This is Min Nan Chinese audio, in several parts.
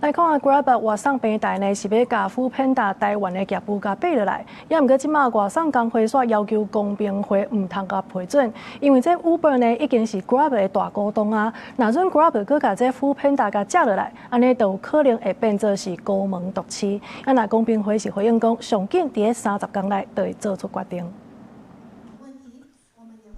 來看下 Grab 外送平台呢，是欲共 foodpanda 台灣的業務共併落來，也毋過這馬外送工會煞要求公平會毋通共批准，因為這 Uber 呢已經是 Grab 的大股東啊，若準 Grab 閣共這 foodpanda 共食落來，按呢就有可能會變做是孤門獨市。啊，若公平會是回應講，上緊佇30工內就會做出決定。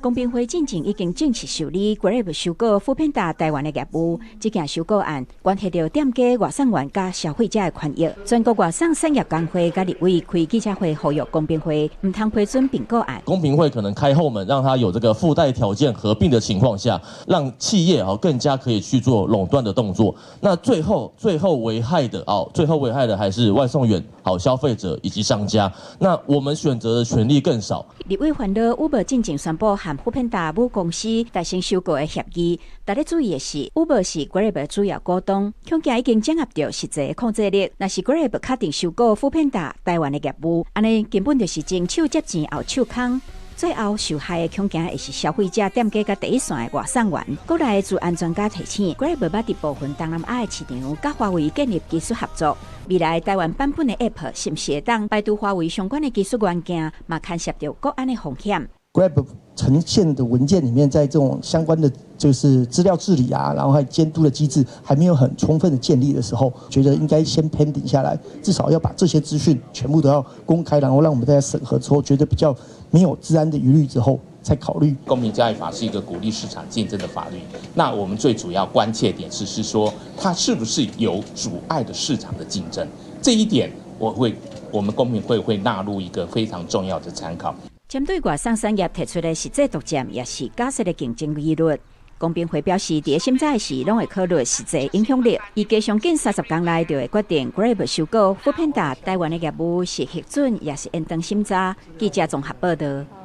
公平會進前已經正式受理 Grab 收購 foodpanda 台灣的業務，這件收購案關係著店家、外送員佮消費者的權益。全國外送產業工會佮立委開記者會，呼籲公平會毋通批准併購案。公平會可能開後門，讓他有這個附帶條件合併的情況下，讓企業啊更加可以去做壟斷的動作。那最後危害的哦，最後危害的還是外送員、好消費者以及商家。那我們選擇的權利更少。立委煩惱 Uber 進前宣布和 foodpanda 母公司達成收購的協議，值得注意的是，Uber 是 Grab 主要股東，恐驚已經掌握著實際控制力。若是 Grab 確定收購 foodpanda 台灣的業務，按呢根本就是前手接錢後手空。最後受害的恐驚會是消費者、店家佮第一線的外送員。國內的資安專家提醒，Grab 捌佇部分東南亞的市場佮華為建立技術合作，未來台灣版本的 App 是毋是會當排除華為相關的技術元件，嘛牽涉著國安的風險。 Grab 呈現的文件裡面，在這種相關的就是資料治理啊，然後還有監督的機制還沒有很充分的建立的時候，覺得應該先 pending 下來，至少要把這些資訊全部都要公開，然後讓我們大家審核之後，覺得比較沒有資安的疑慮之後，再考慮。公平交易法是一個鼓勵市場競爭的法律，那我們最主要關切點是說，它是不是有阻礙的市場的競爭？這一點我們公平會會納入一個非常重要的參考。針對外送產業提出的實際獨佔，也是假設的競爭疑慮。公平會表示，佇審查時，攏會考慮實際影響力。預計上緊30工內就會決定 Grab 收購 foodpanda 台灣的業務是核准，抑是延長審查。記者綜合報導。